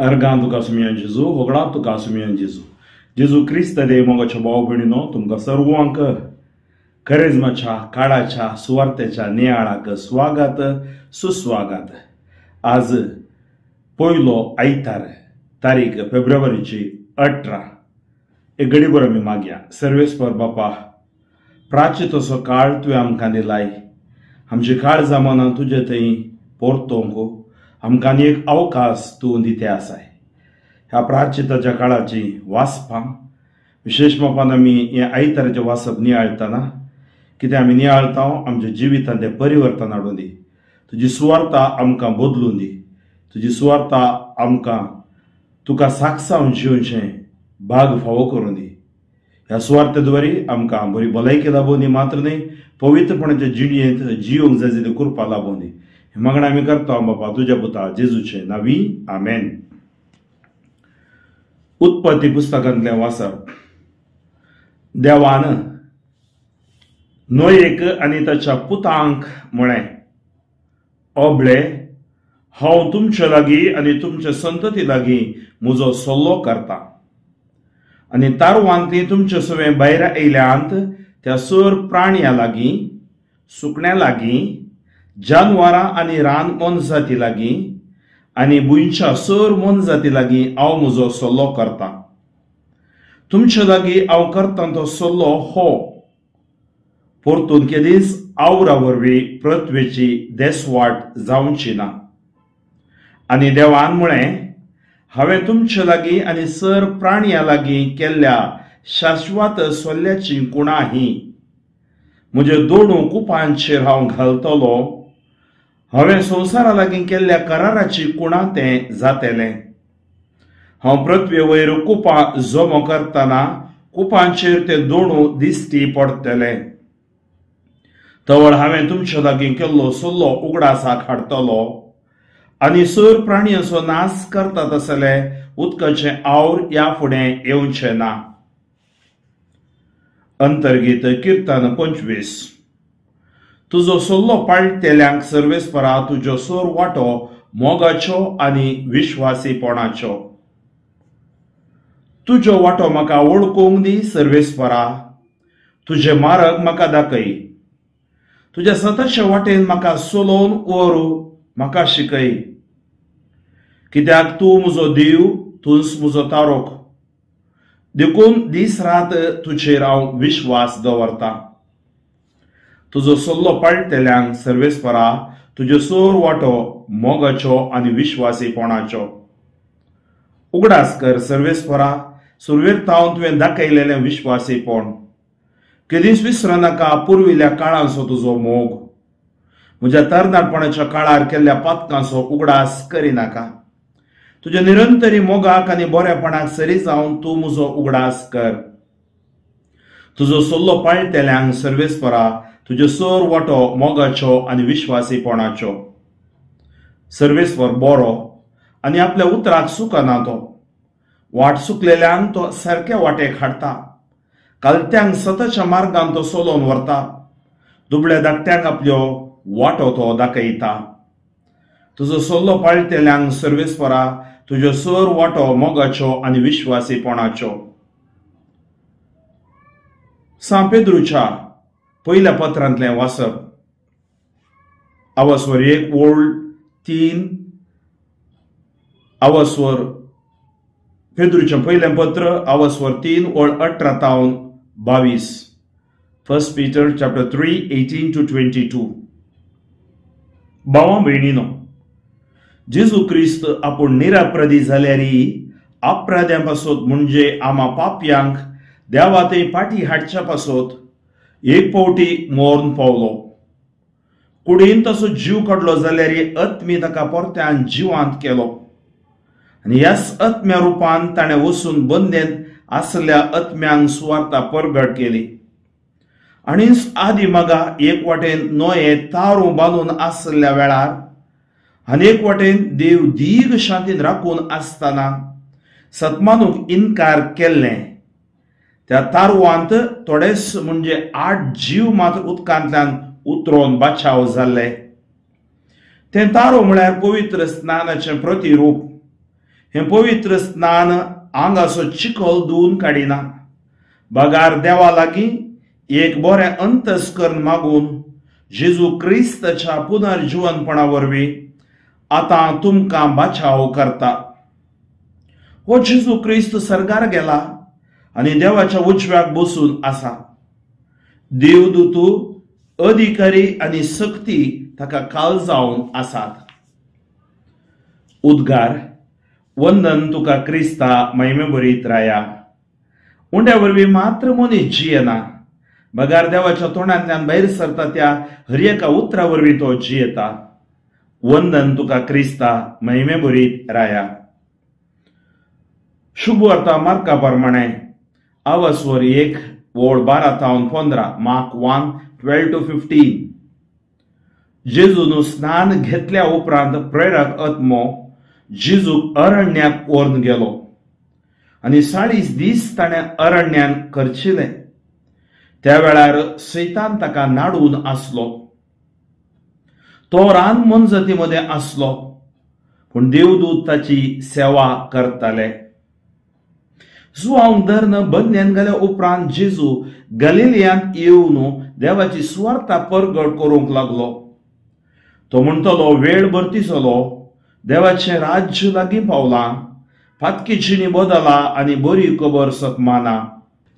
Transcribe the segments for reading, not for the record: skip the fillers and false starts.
अर्गां तुका सुमयान जेजू, होगडा तुका सुमयान जेजू. जेजू क्रिस्त देव मोगाच्या भाव भयणीनो, तुमकां सर्वांक करेजमाच्या काळाच्या सुवार्तेच्या नियाळाक स्वागत सुस्वागत. आज पयलो आयतार, तारीख फेब्रुवारीची 18. एक घडीभर आमी मागया. सर्वेस्पर बापा, प्राचीत असो काळ तुवें आमकां दिलाय. आमची काळजां मनां तुजे थंय परतोवंक आमकां एक अवकाश तूं दिते आसाय. ह्या प्राचिताच्या काळाची वाचपां विशेश मापान आमी हें आयताराचें वाचप नियाळतना कितें आमी नियाळता, आमच्या जिवितांत तें परिवर्तन हाडून दी. तुजी सुवार्ता आमकां बदलून दी. तुजी सुवार्ता आमकां तुका साक्षावन जिवचें भाग फावो करून दी. ह्या सुवार्ते द्वारे आमकां बरी भलायकी लाबोवन दी, मात्र न्हय पवित्रपणाच्या जिणेंत जिवंक जाय जाल्यार कृपा लाबोवन दी. मागणें आमी करता बापा तुज्या पुता जेजूचे नांवी, आमेन. उत्पत्ती पुस्तकांतलें वाचप. देवान नोयेक आनी ताच्या पुतांक म्हळें, अबळे हांव तुमचे लागीं आनी तुमचे संतती लागीं म्हजो सल्लो करता आनी तारवांतली तुमचे सवें भायर आयल्यांत त्या सर प्राण्या लागीं, सुकण्या लागीं, जानवरां आनी रान मोनजाती लागीं आनी भुंयच्या सर मोनजाती लागीं हांव म्हजो सल्लो करता. तुमचे लागीं हांव करता तो सल्लो हो, परतून केदीच आवरा वरवीं पृथ्वेची देसवाट जावची ना. आनी देवान म्हळें, हांवें तुमचे लागीं आनी सर प्राण्या लागीं केल्ल्या शाश्वत सल्ल्याची कुणां ही. म्हजे दोनू कुपांचेर हांव घालतलो. हांवें संवसारा लागीं केल्ल्या कराराची कुणां तें जातेलें. हांव पृथ्वे वयर कुपां जमो करतना कुपांचेर ते दोणू दिश्टी पडटले. तवळ हांवें तुमचे लागीं केल्लो सल्लो उगडासाक हाडटलो आनी सर प्राणयांचो नाश करता तसले उदकाचें आवर ह्या फुडें येवचें ना. अंतर्गीत किर्तन 25. तुजो सल्लो पाळटेल्यांक सर्वेस्परा तुजो सोर वांटो मोगाचो आनी विश्वासीपणाचो. तुजो वांटो म्हाका वळखूंक दी सर्वेस्परा, तुजे मार्ग म्हाका दाखय. तुज्या सततच्या वाटेन म्हाका चलोवन व्हरू, म्हाका शिकय. कित्याक तूं म्हजो देव, तूंच म्हजो तारोक. देखून दीस रात तुजेर हांव विश्वास दवरता. तुजो सल्लो पाळटेल्यांक सर्वेस्परा तुजो सोर वांटो मोगाचो आनी विश्वासीपणाचो. उगडास कर सर्वेस्परा, सुरवेर तावन तुवें दाखयलेलें विश्वासीपण. केदींच विसरनाका पुर्विल्ल्या काळांचो तुजो मोग. म्हज्या तरणाटपणाच्या काळार केल्ल्या पातकांचो उगडास करिनाका. तुज्या निरंतरी मोगाक आनी बरेपणाक सरी जावन तूं म्हजो उगडास कर. तुजो सल्लो पाळटेल्यांक सर्वेस्परा तुजो सोर वांटो मोगाचो आनी विश्वासीपणाचो. सर्वेस्पर बरो आनी आपल्या उतराक चुकना तो. वाट चुकलेल्यांक तो सारक्या वाटेक हाडटा. कालत्यांक सतच्या मार्गान तो चलोवन व्हरता. दुबळ्या धाकट्यांक आपल्यो वाटो तो दाखयता. तुजो सल्लो पाळटेल्यांक सर्वेस्परा तुजो सोर वांटो मोगाचो आनी विश्वासीपणाचो. सांत पेद्रूच्या पयल्या पत्रांतलें वाचप. आवस्वर 1 ओळ 3. आवस्वर पेद्रूचें पयलें पत्र आवस्वर 3 ओळ 18 तावन 22. 1 Peter chapter 3 18 to 22. भावा भयणीनो, जेजू क्रिस्त आपूण निरापराधी जाल्यारय अपराध्यां पासत म्हणजे आमा पापयांक देवा थंय फाटी हाडच्या पासत एक फावटी मरण पावलो. कुडीन तसो जीव काडलो जाल्यार आत्मी ताका परत्यान जिवांत केलो आनी ह्याच आत्म्या रुपान ताणें वचून बंदेंत आसल्या आत्म्यांक सुवार्ता परगट केली. आनी आदी मागा एक वाटेन नोये तारू बांदून आसल्या वेळार आनी एक वाटेन देव दीर्घ शांतीन राखून आसतना सतमानूक इनकार केल्लें. त्या तारवांत थोडेच म्हणजे 8 जीव मात्र उदकांतल्यान उतरोवन बाचाव जाल्ले. तें तारो म्हळ्यार पवित्र स्नानाचें प्रतिरूप. हें पवित्र स्नान आंगाचो चिखल धुवन काडिना, बगार देवा लागीं एक बरें अंतस्कर्ण मागून जेजू क्रिस्ताच्या पुनर्जिवनपणा वरवीं आतां तुमकां बाचाव करता. हो जेजू क्रिस्त सर्गार गेला आनी देवाच्या उजव्याक बसून आसा. देवदूत, अधिकारी आनी शक्ती ताका काल जावन आसात. उद्गार. वंदन तुका क्रिस्ता महिमे बरीत राया. उंड्या वरवीं मात्र मनीस जियेना, बगार देवाच्या तोंडांतल्यान भायर सरता त्या हर एका उतरा वरवीं तो जियेता. वंदन तुका क्रिस्ता महिमे बरीत राया. शुभ वार्ता मार्का प्रमाणे आवासवर 1 ओळ 12 तावन 15, मार्क 1:12-15. जेजून स्नान घेतल्या उपरांत प्रेरक आत्मो जेजूक अरण्याक व्हरून गेलो आनी 40 दीस ताणें अरण्यान करचिले. त्या वेळार सैतान ताका नाडून आसलो. तो रान मोनजाती मदें आसलो, पूण देवदूत ताची सेवा करताले. जुआंव धर्न बंद्यान गेल्या उपरांत जेजू गलिलियांत येवन देवाची सुवार्ता परगट करूंक लागलो. तो म्हणटलो, वेळ भरती जालो, देवाचें राज्य लागीं पावलां, पातकी जिणी बदला आनी बरी खबर सतमाना.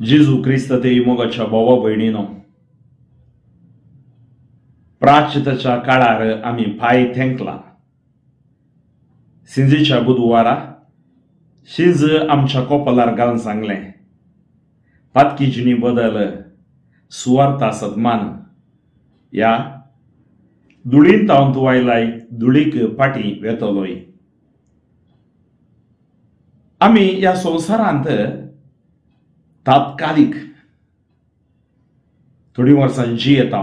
जेजू क्रिस्त ते मोगाच्या भावा भयणीनो, प्राचिताच्या काळार आमी पांय थेंकला. सिंजेच्या बुधवारा शिंज आमच्या कोपलार घालून सांगलें, पातकी जिणी बदल, सुवार्ता सदमान, ह्या धुळीन तावन तूं आयलाय, धुळीक फाटीं वेतलोय. आमी ह्या संवसारांत तात्कालीक थोडीं वर्सां जियेता,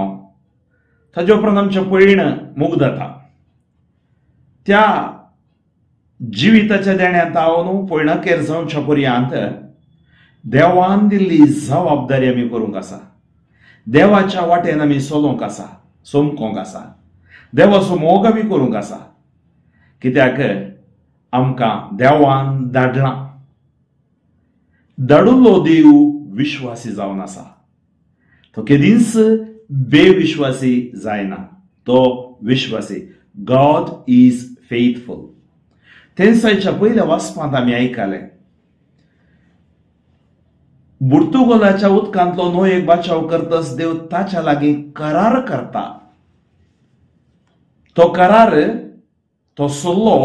ताजे उपरांत आमचें पयण मुग्ध जाता. त्या जिविताच्या देण्यांत हांव पयणाकेर जावच्या पर्यंत देवान दिल्ली जबाबदारी आमी करूंक आसा. देवाच्या वाटेन आमी चलोवंक आसा, चमकोंक आसा, देवाचो मोग आमी करूंक आसा. कित्याक आमकां देवान धाडलां. धाडुल्लो देव विश्वासी जावन आसा. तो केदींच बेविश्वासी जायना, तो विश्वासी. God is faithful. तेन्सायच्या पयल्या वाचपांत आमी आयकलें, बुर्तुगोलाच्या उदकांतलो न्हंयेक बाचाव करतच देव ताच्या लागीं करार करता. तो करार तो सल्लो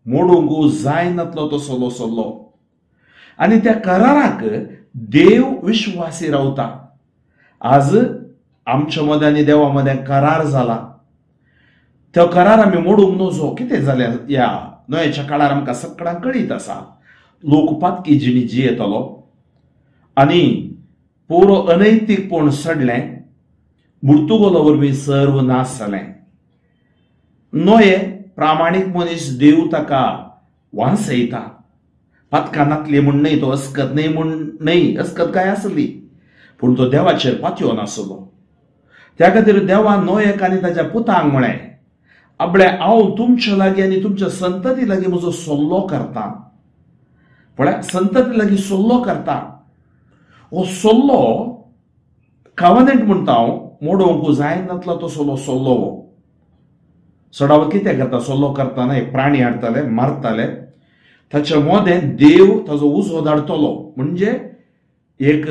मोडूंक जायनातलो तो सल्लो सल्लो आनी त्या कराराक देव विश्वासी रावता. आज आमच्या मदें आनी देवा मदें करार जाला. तो करार आमी मोडूंक नजो. कितें जालें ह्या न्हंयेच्या काळार आमकां सगळ्यांक कळीत आसा. लोक पातकी जिणी जियेतलो आनी पुरो अनैतीकपण सडलें, बुर्तुगोला वरवीं सर्व नाश जालें. न्हंये प्रामाणीक मनीस देव ताका वांसयता. पातकां नातली म्हूण न्हय, तो अस्कत न्हय म्हूण न्हय, अस्कत काय आसली, पूण तो देवाचेर पातयो नासलो. त्या खातीर देवान न्हंयेक आनी ताच्या पुतांक म्हळें, आपले हांव तुमच्या लागीं आनी तुमच्या संतती लागीं म्हजो सल्लो करता. पळय, संतती लागीं सल्लो करता. हो सल्लो कवनेंट म्हणटा हांव, मोडोवंक जायनातलो तो सल्लो सल्लो. हो चडावत कितें करता, सल्लो करतना एक प्राणी हाडटाले, मारताले, ताच्या मोदें देव ताजो उजो धाडटलो. म्हणजे एक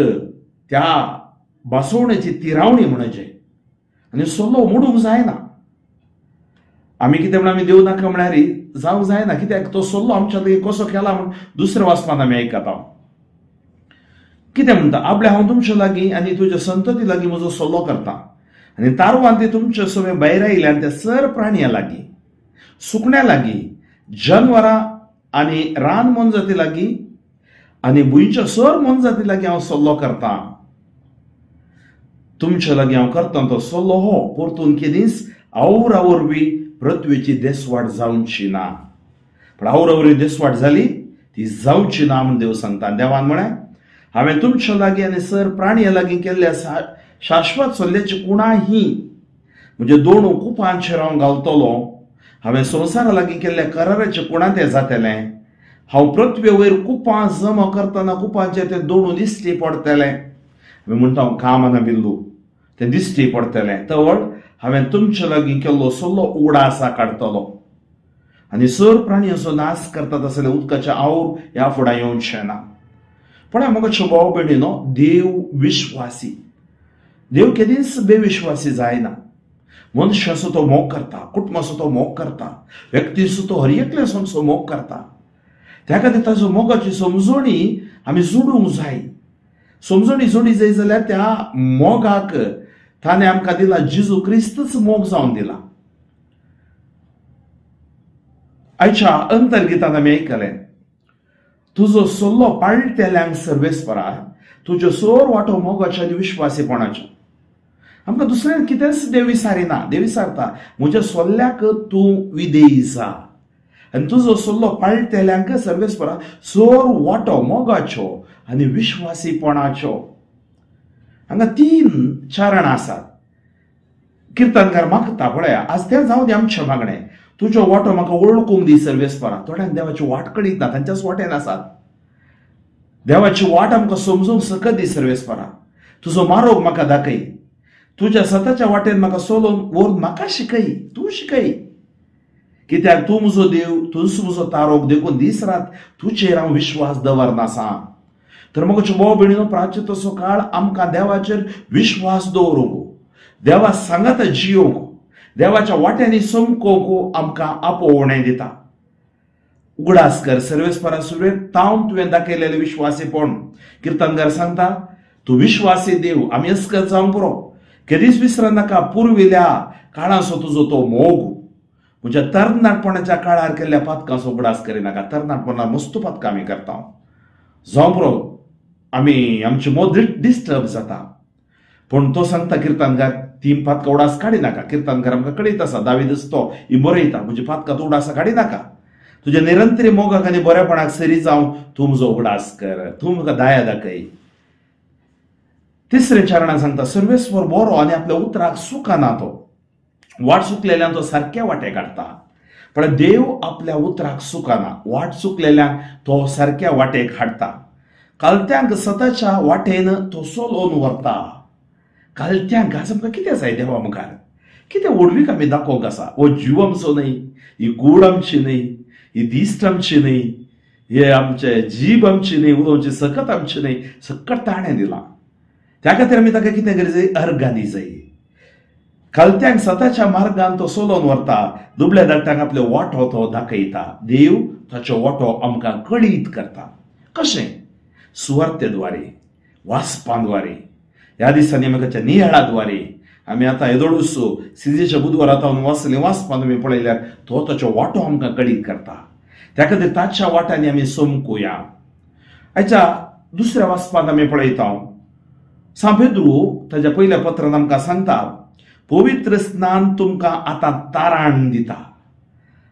त्या बसवण्याची तिरावणी म्हणजे. आनी सल्लो मोडूंक जायना. आमी कितें म्हण आमी देव नाका म्हळ्यार जावंक जायना. कित्याक तो सल्लो आमच्या लागीं कसो केला म्हूण दुसऱ्या वाचपांत आमी आयकता. कितें म्हणटा, आपल्या हांव तुमच्या लागीं आनी तुज्या संतती लागीं म्हजो सल्लो करता आनी तारवान ते तुमच्या सगळे भायर आयले आनी त्या सर प्राणयां लागीं, सुकण्या लागीं, जनवरां आनी रान मोनजाती लागीं आनी भुंयच्या सर मोनजाती लागीं हांव सल्लो करता. तुमच्या लागीं हांव करता तो सल्लो हो परतून केदींच आवरा वरवीं पृथ्वीची देसवाट जावची ना. पण आवरा वरवीं देसवाट जाली ती जावची ना म्हूण देव सांगता. देवान म्हळें, हांवें तुमच्या लागीं आनी सर प्राणयां लागीं केल्ल्या शाश्वत सल्ल्याची कुणां ही म्हणजे दोन कुपांचेर हांव घालतलो. हांवें संवसारा लागीं केल्ल्या कराराचे कुणां तें जातलें. हांव पृथ्वे वयर कुपां जमा करतना कुपांचे ते दोणू दिश्टी पडटलें. आमी म्हणटा हांव कामाना बिल्लू तें दिश्टी पडटलें. तवळ हांवें तुमचे लागीं केल्लो सल्लो उगडासा काडटलो आनी सर प्राणयांचो नाश करता तसले उदकाचें our ह्या फुडां येवचें ना. पण म्हाका भाव भयणीनो, देव विश्वासी, देव केदींच बेविश्वासी जायना. मनशाचो तो मोग करता, कुटुंबाचो तो मोग करता, व्यक्तीचो तो हर एकल्याचो मोग करता. त्या खातीर ताजो मोगाची समजणी आमी जोडूंक जाय. समजणी जोडी जाय जाल्यार त्या मोगाक ताणें आमकां दिला जेजू क्रिस्तच मोग जावन दिला. आयच्या अंतर्गीतान आमी आयकलें, तुजो सल्लो पाळटेल्यांक सर्वेस्परा, तुज्यो सोर वांटो मोगाच्यो आनी विश्वासीपणाच्यो. आमकां दुसऱ्यान कितेंच देव विसारिना. देव विसारता म्हज्या सल्ल्याक तूं विधेयी जा आनी तुजो सल्लो पाळटेल्यांक सर्वेस्परा सोर वांटो मोगाच्यो आनी विश्वासीपणाच्यो. हांगा 3 चरणां आसात. किर्तनकार मागता पळया, आज तें जावं दी आमचें मागणें, तुजो वांटो म्हाका वळखूंक दी सर्वेस्परा. थोड्यांक देवाची वाट कळीत ना, तांच्याच वाटेन आसात. देवाची वाट आमकां समजूंक सकत दी सर्वेस्परा. तुजो मारोग म्हाका दाखय, तुज्या सताच्या वाटेन म्हाका सोलोवन व्हरून म्हाका शिकय, तूं शिकय. कित्याक तूं म्हजो देव, तूंच म्हजो तारोग, देखून दीस रात तुजेर हांव विश्वास दवरनासा. तर म्हाका भाव भयणीनो, प्राचित्तसो काळ आमकां देवाचेर विश्वास दवरूंक, देवा सांगाता जियोंक, देवाच्या वाट्यांनी समकोवंक आमकां आपोवणें दिता. उगडास कर सर्वेस्परा, सुरवेक तावन तुवें दाखयलेलें विश्वासीपण. किर्तनकार सांगता तूं विश्वासी देव, आमी अस्कत जावंक पुरो. केदीच विसरनाका पुर्विल्या काळाचो तुजो तो मोग. म्हज्या तरणाटपणाच्या काळार केल्ल्या पातकांचो उगडास करिनाका. तरणाटपणार मस्त पातकां आमी करता, जावं पुरो, आमी आमचे मोद डिस्टर्ब जाता. पूण तो सांगता किर्तनकार, तीन पातकां उडास काडिनाका. किर्तनकार आमकां कळीत आसा, दावीदच तो ही बरयता, म्हणजे पातकां तूं उडास काडिनाका, तुज्या निरंतरी मोगाक आनी बरेपणाक सरी जावन तूं म्हजो उगडास कर, तूं म्हाका दया दाखय. तिसरें चरणान सांगता सर्वेस्वर बरो आनी आपल्या उतराक चुकना तो, वाट चुकलेल्यान तो सारके वाटे काडटा. पण देव आपल्या उतराक चुकना, वाट चुकलेल्यांक तो सारक्या वाटेक हाडटा. कालत्यांक सताच्या वाटेन तो सोलोवन व्हरता. कालत्यांक आज आमकां कितें जाय देवा मुखार, कितें व्हडवीक आमी दाखोवंक आसा. हो जीव आमचो न्हय, ही कूड आमची न्हय, ही दिश्ट आमची न्हय, हे आमचे जीब आमची न्हय, उलोवची सकत आमची न्हय, सकट ताणें दिलां. त्या खातीर आमी ताका कितें करी जाय, अर्गां दी जाय. कालत्यांक सताच्या मार्गान तो सोलोवन व्हरता, दुबळ्या धाकट्यांक आपलो वांटो तो दाखयता. देव ताचो वांटो आमकां कळीत करता. कशें? सुवार्तेद्वारे, वाचपांद्वारे, ह्या दिसांनी आमी नियाळाद्वारे. आमी आतां येदोळूच सिजेच्या बुधवारा तावन वाचलें, वाचपान आमी पळयल्यार तो ताचो वांटो आमकां कळीत करता. त्या खातीर ताच्या वाट्यांनी आमी समकुया. आयच्या दुसऱ्या वाचपांत आमी पळयता, सांत पेद्रू ताच्या पयल्या पत्रान आमकां सांगता, पवित्र स्नान तुमकां आतां ताराण दिता.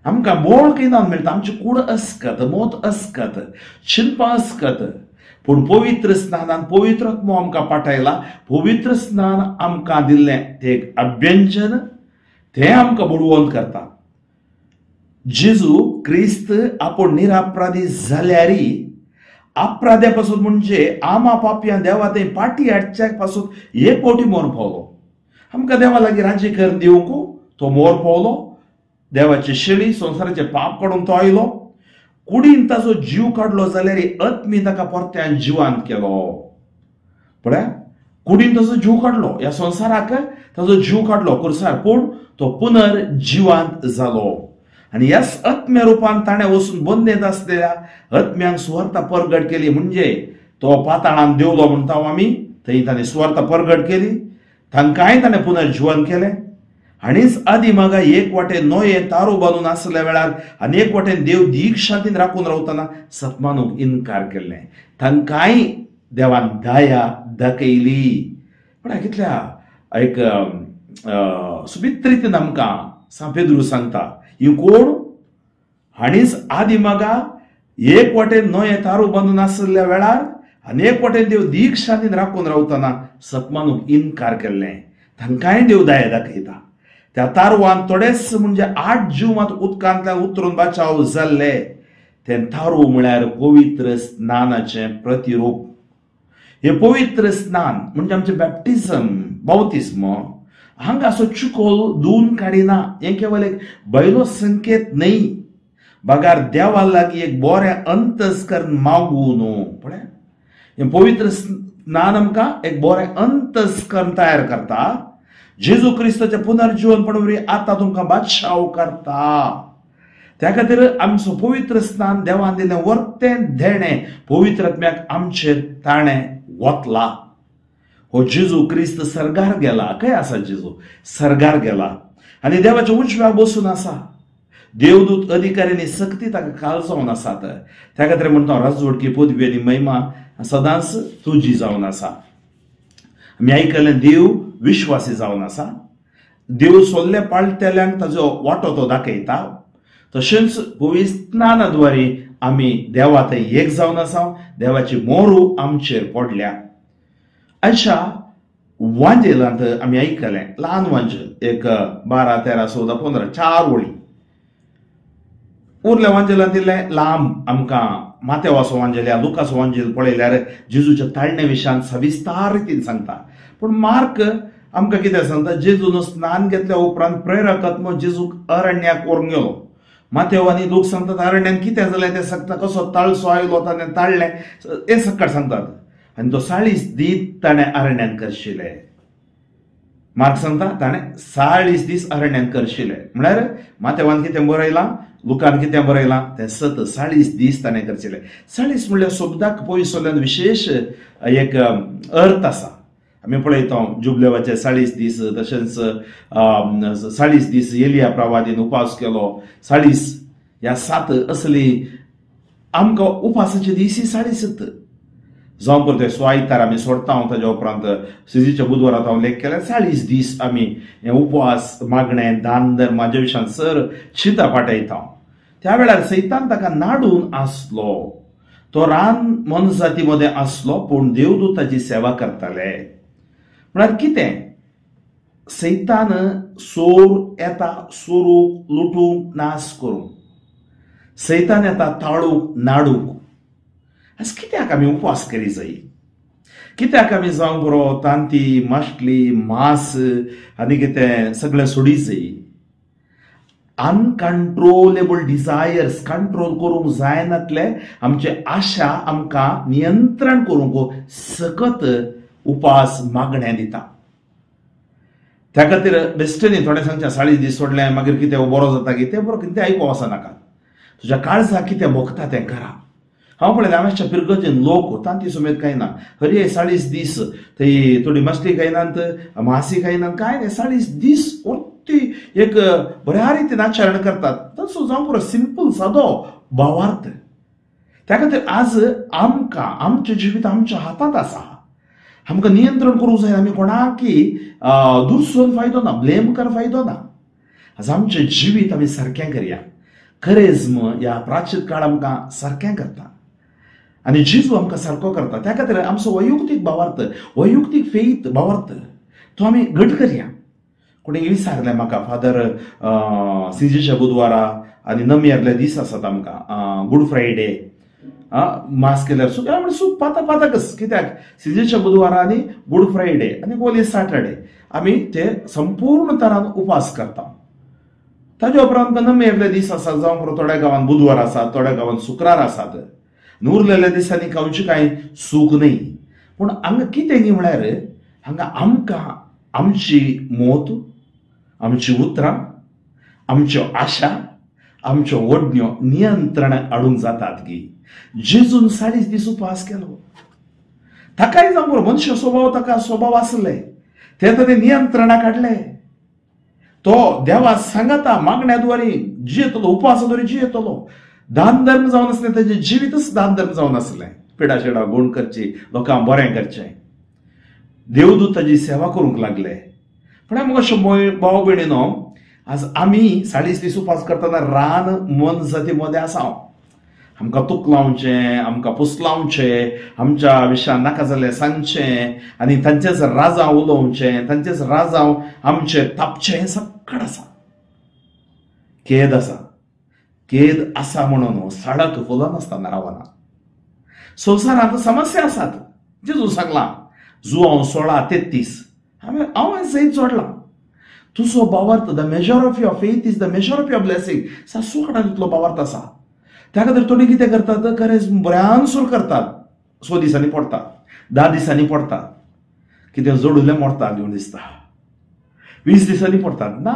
आमकां बोळ केन्ना मेळटा, आमची कूड अस्कत, मोत अस्कत, चिंतपां अस्कत, पूण पवित्र स्नानान पवित्र आत्मो आमकां पाठयला. पवित्र स्नान आमकां दिल्लें तें एक अभ्यंजन, तें आमकां बडवंत करता. जेजू क्रिस्त आपूण निरापराधी जाल्यारी अपराध्या पासून म्हणजे आमा पापयां देवा थंय पाटी हाडच्या पासून एक फावटी मोर पावलो. आमकां देवा लागीं राजी करून दिवंक तो मोर पावलो. देवाची शेळी संवसाराचे पाप काडून तो आयलो. कुडीन ताजो जीव काडलो जाल्यार आत्मी ताका परत्यान जिवांत केलो. पळय, कुडीन ताजो जीव काडलो, ह्या संवसाराक ताजो जीव काडलो कुर्सार, पूण तो पुनर्जिवांत जालो. आनी ह्याच आत्म्या रुपान ताणें वचून बंदेंत आसलेल्या आत्म्यांक सुवार्ता परगट केली. म्हणजे तो पाताळान देवलो म्हणटा आमी, थंय ताणें सुवार्ता परगट केली, तांकांय ताणें पुनर्जिवन केलें. हाणीच आदी मागा एक वाटेन नोये तारो बांदून आसल्या वेळार आनी एक वाटेन देव दीक्षांतीन राखून रावतना सतमानूक इनकार केल्लें. तांकांय देवान दया दाखयली. पण कितल्या एक सुबीत रितीन आमकां सांत पेद्रू सांगता, ही कोण? हाणीच आदी मागा एक वाटेन नोये तारो बांदून आसल्या वेळार आनी एक वाटेन देव दीक्षांतीन राखून रावतना सतमानूक इनकार केल्लें. तांकांय देव दया दाखयता. त्या तारवान थोडेच म्हणजे 8 जीव मात उदकांतल्यान उतरून बचाव जाल्ले. तें तारू म्हळ्यार पवित्र स्नानाचें प्रतिरूप. हे पवित्र स्नान म्हणजे आमचें बॅप्टिझम, बाप्तिस्म. हांगा असो चिकोल धुवन काडिना, हें केवल एक भायलो संकेत न्हय, बगार देवा लागीं एक बरें अंतस्करण मागूं न्हू. पळय, हें पवित्र स्नान आमकां एक बरें अंतस्करण तयार करता. जेजू क्रिस्ताचें पुनर्जीवनपण वरवीं आतां तुमकां बादशाव करता. त्या खातीर आमचो पवित्र स्नान देवान दिलें वर्तें देणें पवित्र आत्म्याक आमचेर ताणें वतला. हो जेजू क्रिस्त सर्गार गेला. खंय आसा जेजू? सर्गार गेला आनी देवाच्या उजव्या बसून आसा. देवदूत अधिकाऱ्यांनी सक्ती ताका खाल जावन आसात. त्या खातीर म्हणटा राजवटकी पदवी आनी महिमा सदांच तुजी जावन आसा. आमी आयकलें देव विश्वासी जावन आसा. देव सोल्ले पाळटेल्यांक ताजो वांटो तो दाखयता. तशेंच पवित्र स्नानाद्वारे आमी देवा थंय एक जावन आसा. देवाची मोरू आमचेर पडल्या. अशा वांजेलांत आमी आयकलें, ल्हान वांजेल 1, 12, 13, 14, 15, 4 वळी. उरल्या वांजेलांत इल्लें लांब आमकां मातेवाचो वांजेल या लुकाचो वांजेल पळयल्यार जेजूच्या ताळणे विशयान सविस्तार रितीन सांगता. पूण मार्क आमकां कितें सांगता, जेजून स्नान घेतल्या उपरांत प्रेरक आत्मो जेजूक अरण्याक व्हरून गेलो. मातेव आनी लोक सांगतात अरण्यान कितें जालें तें सांगता, कसो ताळसो आयलो ताणें ताळ्ळें हें सगळें सांगतात. आनी तो 40 दीस ताणें अरण्यान करशिले. मार्क सांगता ताणें 40 दीस अरण्यान करशिले. म्हळ्यार मातेवान कितें बरयलां, लुकान कितें बरयलां, तें सत 40 दीस ताणें करशिले. 40 म्हणल्यार शब्दाक पयसुल्ल्यान विशेश एक अर्थ आसा. आमी पळयता जुबलेवाचे 40 दीस, तशेंच 40 दीस एलिया प्रवादीन उपास केलो. 40 ह्या 7 असली आमकां उपासाचे दीस ही 40. जावं पुरो ते स्वायतार आमी सोडटा. ताज्या उपरांत सिजीच्या बुधवारात हांव लेख केल्यार 40 दीस आमी हे उपवास, मागणें, दान धर्म हाज्या विशयान सर चिंता पाटयता. त्या वेळार सैतान ताका नाडून आसलो. तो रान मनजाती मदें आसलो, पूण देवदूत ताची सेवा करताले. म्हळ्यार कितें, सैतान सोर येता सोरूंक, लुटूंक, नाश करूंक. सैतान येता ताळूंक, नाडूंक. आज कित्याक आमी उपवास करी जाय? कित्याक आमी जावं बरो तांती, मासली, मांस आनी कितें सगळें सोडी जाय? अनकंट्रोलेबल डिजायर्स कंट्रोल करूंक जायनातले आमचे आशा आमकां नियंत्रण करूंक सकत उपास मागणें दिता. त्या खातीर बेश्टेनी थोडे सांगचें 40 दीस सोडलें मागीर कितें बरो जाता कितें बरो कितें आयकूंक वचनाका. तुज्या काळजाक कितें भोगता तें करा. हांव पळयलें आमच्या पिरगर्जेन लोक तांती समेत खायना. हरये 40 दीस थंय थोडी मासली खायनात, मासी खायनात, कांय न्ही. 40 दीस ओर्ती एक बऱ्या रितीन आचरण करतात. तसो जावं पुरो सिंपल सादो भावार्थ. त्या खातीर आज आमकां आमचें जिवीत आमच्या हातांत आसा. आमकां नियंत्रण करूंक जाय. आमी कोणाकी दुरसून फायदो ना, ब्लेम कर फायदो ना. आज आमचें जिवीत आमी सारकें करया. करेज्म ह्या प्राचीन काळ आमकां सारकें करता आनी जेजू आमकां सारको करता. त्या खातीर आमचो वैयक्तीक भावार्थ, वैयक्तीक फेथ भावार्थ तो आमी घट करया. कोणी विचारलें म्हाका, फादर सिजीच्या बुधवारा आनी नमियारले दीस आसात आमकां, गुड फ्रायडे मास केल्यार सूक, हांवें म्हणलें सूक पाता पाताकच. कित्याक सिजीच्या बुधवारा आनी गुड फ्रायडे आनी होली सॅटरडे आमी ते संपूर्ण तरान उपास करता. ताज्या उपरांत नमियारले दीस आसात, जावं पुरो थोड्या गांवांत बुधवार आसात, थोड्या गांवांत शुक्रार आसात. उरलेल्या दिसांनी खावची कांय सूख न्हय. पूण हांगा कितें न्ही म्हळ्यार हांगा आमकां आमची मोत, आमची उतरां, आमच्यो आशा, आमच्यो ओडण्यो नियंत्रणाक हाडूंक जातात की. जेजून 40 दीस उपास केलो. ताकाय जावं पुरो मनशा स्वभाव ताका स्वभाव आसले, ते ताणें नियंत्रणाक हाडले. तो देवा सांगाता मागण्या द्वारे जियेतलो, उपासा द्वारे जियेतलो. दान धर्म जावन आसलें ताजें जिवीतच दान धर्म जावन आसलें. पिडा शेडा गुण करची, लोकांक बरें करचें. देवदूत ताजी सेवा करूंक लागले. पण आमकां अशें भाव भयणीनो, आज आमी 40 दीस उपास करतना रान मन जाती मदें आसा. आमकां तुकलावचें, आमकां पुसलावचें, आमच्या विशयान नाका जाल्लें सांगचें आनी तांचेच राजांव उलोवचें, तांचेच राजांव आमचें तापचें, हें सगळें आसा. खेद आसा. केद आसा म्हणून सडक फुलनासतना रावना. संवसारांत समस्या आसात. जेजू सांगलां जुआंव 16:33 हांवें सयत जोडलां. तुजो भावार्थ, the measure of your faith is the measure of your blessing. सासुकडान तितलो भावार्थ आसा. त्या खातीर थोडी कितें करतात, खरेंच बऱ्यान सुरू करतात, 6 दिसांनी पडटा, 10 दिसांनी पडटा, कितें जोडुलें मोडटा घेवन दिसता, 20 दिसांनी पडटात. ना,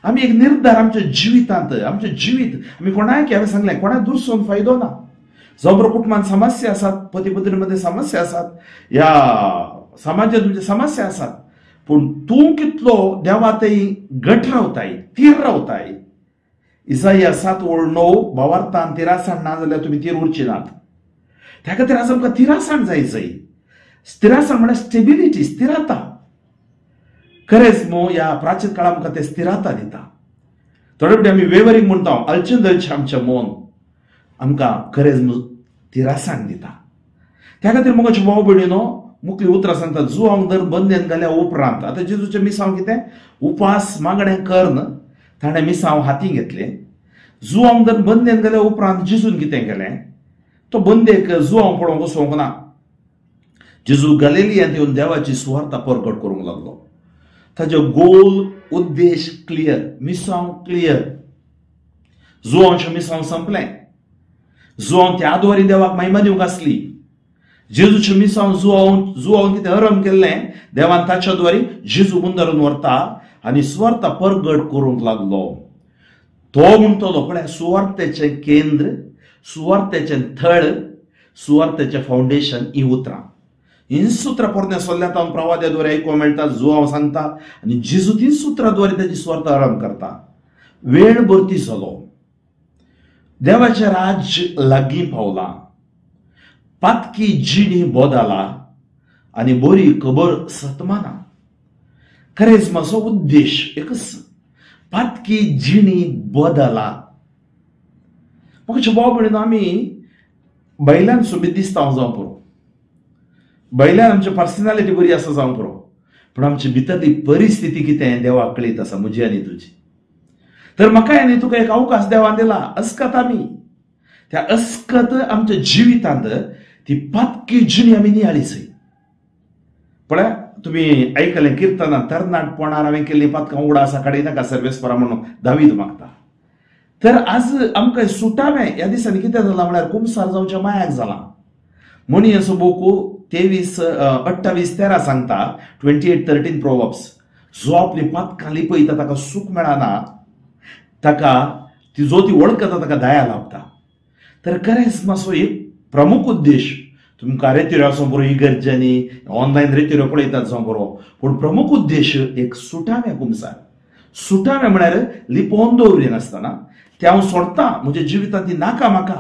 आमी एक निर्धार आमच्या जिवितांत, आमचें जिवीत आमी कोणाक, हांवें सांगलें कोणाक दुरसोवन फायदो ना. जबर कुटुंबान समस्या आसात, पती पत्नी मदें समस्या आसात, ह्या समाजांत तुमचे समस्या आसात, पूण तूं कितलो देवा थंय घट रावताय, तीर रावताय. इसाया 7:9 भावार्थान तिरासाण ना जाल्यार तुमी तीर उरची नात. त्या खातीर आज आमकां तिरासाण जाय जाय. स्थिरासाण म्हळ्यार स्टेबिलिटी, स्थिरता. खरेंच मो ह्या प्राचीन काळा आमकां ते स्थिरता दिता. थोडे फावटी आमी वेवरींग म्हणटा, अलचें दलचें आमचें मन आमकां खरेंच तिरासाण दिता. त्या खातीर म्हज्या भाव भयणीनो मुखली उतरां सांगता, जुआंक दर बंदेन घाल्या उपरांत. आतां जेजूचें मिसांव कितें, उपास मागणें कर्न ताणें मिसांव हाती घेतलें. जुआंक दर बंदेन घाल्या उपरांत जेजून कितें केलें, तो बंदेक जुआंव पळोवंक वचोंक ना. जेजू गलिलियांत येवन देवाची सुवार्ता परगट करूंक लागलो. ताजो गोल उद्देश क्लियर, मिसांव क्लियर. जुआंचें मिसांव संपलें. जुआंव त्या द्वारी देवाक महिमा दिवंक आसली. जेजूचें मिसांव जुआंव कितें अरम केल्लें देवान ताच्या द्वारी जेजू मुंदरून व्हरता आनी सुवार्ता परगट करूंक लागलो. तो म्हणटलो पळय, सुवार्तेचें केंद्र, सुवार्तेचें थळ, सुवार्तेचें फावंडेशन ही उतरां. ही सुत्रां पोरण्या सोल्ल्यात हांव प्रवाद्या द्वारे आयकूंक मेळटा. जुआंव सांगता आनी जेजू ती सुत्रां द्वारे ताची सुवार्ता आरंभ करता. वेळ भरती जालो, देवाचें राज्य लागीं पावलां, पातकी जिणी बदला आनी बरी खबर सतमाना. खरेंच म्हजो उद्देश एकच, पातकी जिणी बदला. म्हाका भाव भयणीनो, आमी बैलान सोबीत दिसता हांव जावं पुरो, बैलान आमची पर्सनॅलिटी बरी आसा जावं पुरो, पूण आमची भितरली परिस्थिती कितें देवाक कळीत आसा, म्हजी आनी तुजी. तर म्हाका आनी तुका एक अवकाश देवान दिला, अस्कत आमी त्या अस्कत आमच्या जिवितांत ती पातकी जिणी आमी नियाळी सय. पळय तुमी आयकलें किर्तनां, तरणाटपणार हांवें केल्लीं पातकां उगडा आसा काडिनाका सर्वेस्परा म्हणून दावीद मागता. तर आज आमकां सुटावें ह्या दिसांनी कितें जालां म्हळ्यार कुमसार जावच्या मायाक जालां. मणयेचो बुकू 23:28-13 सांगता, 28:13 प्रोवर्ब्स, जो आपली पातकां लिपयता ताका सूख मेळना, ताका ती जो ती वळखता ताका दया लाभता. तर खरेंच मातसो एक प्रमुख उद्देश, तुमकां रेतिरो आसूं बरो, इगर्जांनी ऑनलायन रेतिरो पळयतात जावं बरो, पूण प्रमुख उद्देश एक सुटावें कुमसार. सुटावें म्हळ्यार लिपोवन दवरिनासतना तें हांव सोडटा, म्हज्या जिवितांत ती नाका म्हाका,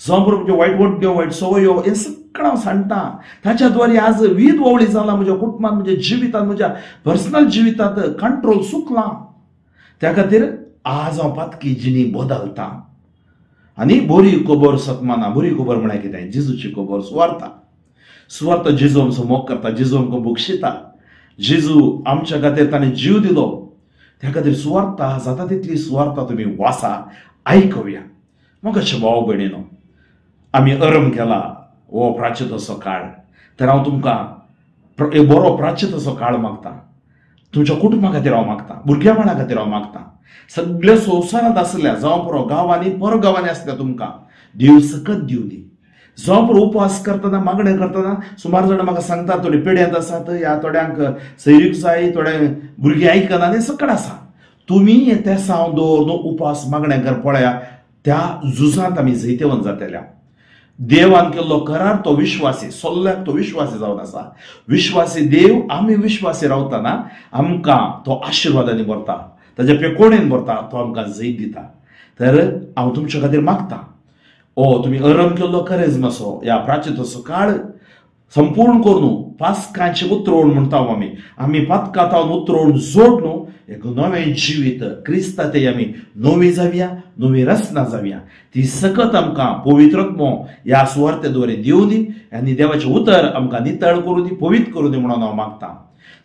जावं बरो म्हज्यो वायट वड्यो, वायट संवयो हें सगळें हांव सांडटा. ताच्या द्वारे आज वीद वळी जाला म्हज्या कुटुंबांत, म्हज्या जिवितांत, म्हज्या पर्सनल जिवितांत कंट्रोल चुकलां. त्या खातीर आज हांव पातकी जिणी बदलता आनी बरी खबर सतमाना. बरी खबर म्हळ्यार कितें, जेजूची खबर, सुवार्ता. सुवार्ता जेजू आमचो मोग करता, जेजू आमकां बक्षिता, जेजू आमच्या खातीर ताणें जीव दिलो. त्या खातीर सुवार्ता जाता तितली सुवार्ता तुमी वाचा, आयकुया. म्हाका भाव भयणीनो, आमी अरम केला हो प्राचिताचो काळ, तर हांव तुमकां एक बरो प्राचिताचो काळ मागता. तुमच्या कुटुंबा खातीर हांव मागता, भुरग्या बाळा खातीर हांव मागता, सगळ्या संवसारांत आसल्या जावं पुरो गांवांनी पर गांवांनी आसल्या तुमकां देव सकत दिवं दी. जावं पुरो उपवास करतना, मागणें करतना सुमार जाणां म्हाका सांगतात, थोडी पेड्यांत आसात, ह्या थोड्यांक सैरीक जाय, थोडे भुरगीं आयकना आनी सगळें आसा. तुमी हें तेसांव दवरून उपास मागणें कर पळया, त्या झुजांत आमी जैतेवंत जातल्या. देवान केल्लो करार तो विश्वासी, सोल्ल्याक तो विश्वासी जावन आसा. विश्वासी देव, आमी विश्वासी रावतना आमकां तो आशिर्वादांनी भरता, ताज्या पेकोणेन भरता, तो आमकां जैत दिता. तर हांव तुमच्या खातीर मागता, ओ तुमी अरम केल्लो करेजमाचो ह्या प्राचिताचो काळ संपूर्ण करून पास्कांचे उतरोवण म्हणटा आमी, आमी पातकां तावन उतरोवण जोड न्हू एक नवें जिवीत क्रिस्ता ते आमी नवी जावया, नवी रचना जावया. ती सकत आमकां पवित्रत्मो ह्या सुवार्ते द्वारे दिवं दी आनी देवाचें उतर आमकां नितळ करूं दी, पवित्र करूं दी म्हणून हांव मागता.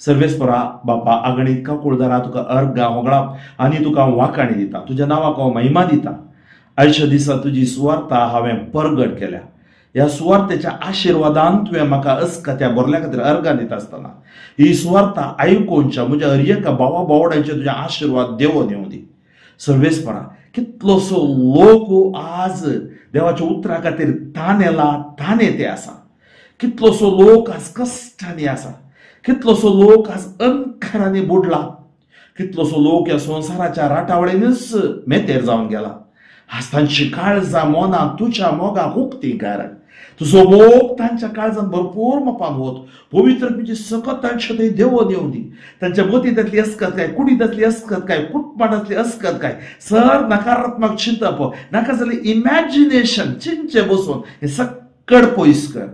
सर्वेस्परा बापा आगणीत काकुळदारा तुका अर्घा होगळाप आनी तुका वाकाणी दिता, तुज्या नांवाक हांव महिमा दिता. आयच्या दिसा तुजी सुवार्ता हांवें परगट केल्या. ह्या सुवार्तेच्या आशिर्वादान तुवें म्हाका अस्कत्या भरल्या खातीर अर्घां दिता आसतना ही सुवार्ता आयकुच्या म्हज्या हर एका भावा भावड्यांचे तुज्या आशिर्वाद देवोन येवं दी. सर्वेस्परा कितलोसो लोक आज देवाच्या उतरा खातीर तानेला ताने ते आसा, कितलोसो लोक आज कश्टांनी आसा, कितलोसो लोक आज अंधकारांनी बुडला, कितलोसो लोक ह्या संवसाराच्या राटावळीनच मेतेर जावन गेला. आज तांची काळजां मोनां तुज्या मोगाक उक्ती कर, तुजो मोग तांच्या काळजान भरपूर मापान वत. पवित्र तुजी सकत तांच्या थंय देवोन येवं दी. तांच्या मतींतली अस्कत काय, कुडींतली अस्कत काय, कुटुंबांतली अस्कत काय, सर नकारात्मक चिंतप नाका जाल्यार इमॅजिनेशन चिंचे बसून हें सक्कड पयस कर.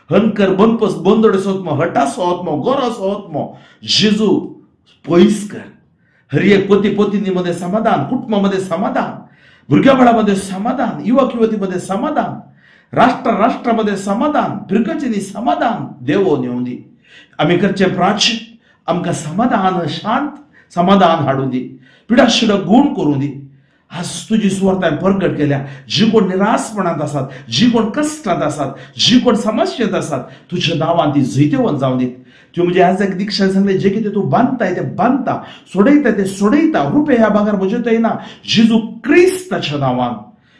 हनकर बनपस बंदोडेचो आत्मो, हटासो आत्मो, गोरासो आत्मो जेजू पयस कर. हर एक पती पत्नी मध्ये समाधान, कुटुंबामध्ये समाधान, भुरग्या बाळामध्ये समाधान, युवक युवतीमध्ये समाधान, राष्ट्र राष्ट्रामध्ये समाधान, फिरकचीनी समाधान देवोन येवं दी. आमी करचें प्राचित आमकां समाधान शांत समाधान हाडूं दी, पिडाशिडो गूण करूं दी. आज तुजी सुवार्ता परगट केल्या. जी कोण निराशपणांत आसात, जी कोण कश्टांत आसात, जी कोण समस्येंत आसात, तुज्या नांवान ती जैतिवंत जावं दी. त्यो म्हणजे आज एक दीक्षान सांगलें, जे कितें तूं बांदताय तें बांदता, सोडयता तें सोडयता, रुपे ह्या भागार म्हजे थंय ना, जेजू क्रिस्ताच्या नांवान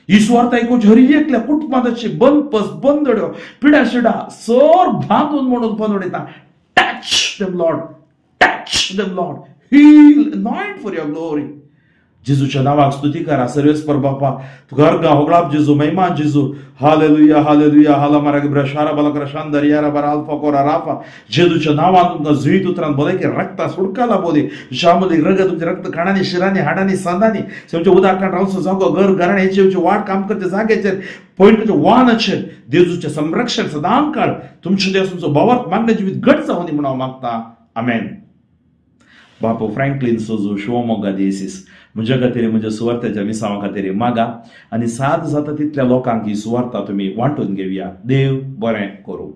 ही सुवार्ता आयकुची हर एकल्या कुटुंबाची बंदपस बंदड्यो पिडाशिडा सर बांदून म्हणून बंद उडयता. Touch them Lord, touch them Lord, heal, anoint for your glory. जेजूच्या नांवाक स्तुती करा. सर्वेस्पर बापा तुका अर्घां होगळाप जेजू, महिमा जेजू. हालेलुया हालेलुया हाला मारा गिब्रा शारा बालकरा शांदर यारा बारा अल्फा कोरा राफा. जेजूच्या नांवान तुमकां जुईत उतरान भलायकी रक्ता सुडकाला बोली शामली रगत तुमच्या रक्त काणांनी शिरांनी हाडांनी संदांनी तुमच्या उदकान रावचो जागो घर घराणे हेचे वाट काम करचे जाग्याचेर पॉयंटाचे वाहनाचेर जेजूचें संरक्षण सदां काळ तुमच्या देव तुमचो भावार्थ मागण्या जिवीत घट जावं दी म्हणून हांव मागता. आमेन. बापू फ्रँकलीन सोजू शिवमोग्गा दियेसीस म्हज्या खातीर, म्हज्या सुवार्थाच्या मिसांवा खातीर मागा आनी साद जाता तितल्या लोकांक ही सुवार्ता तुमी वांटून घेवया. देव बरें करूं.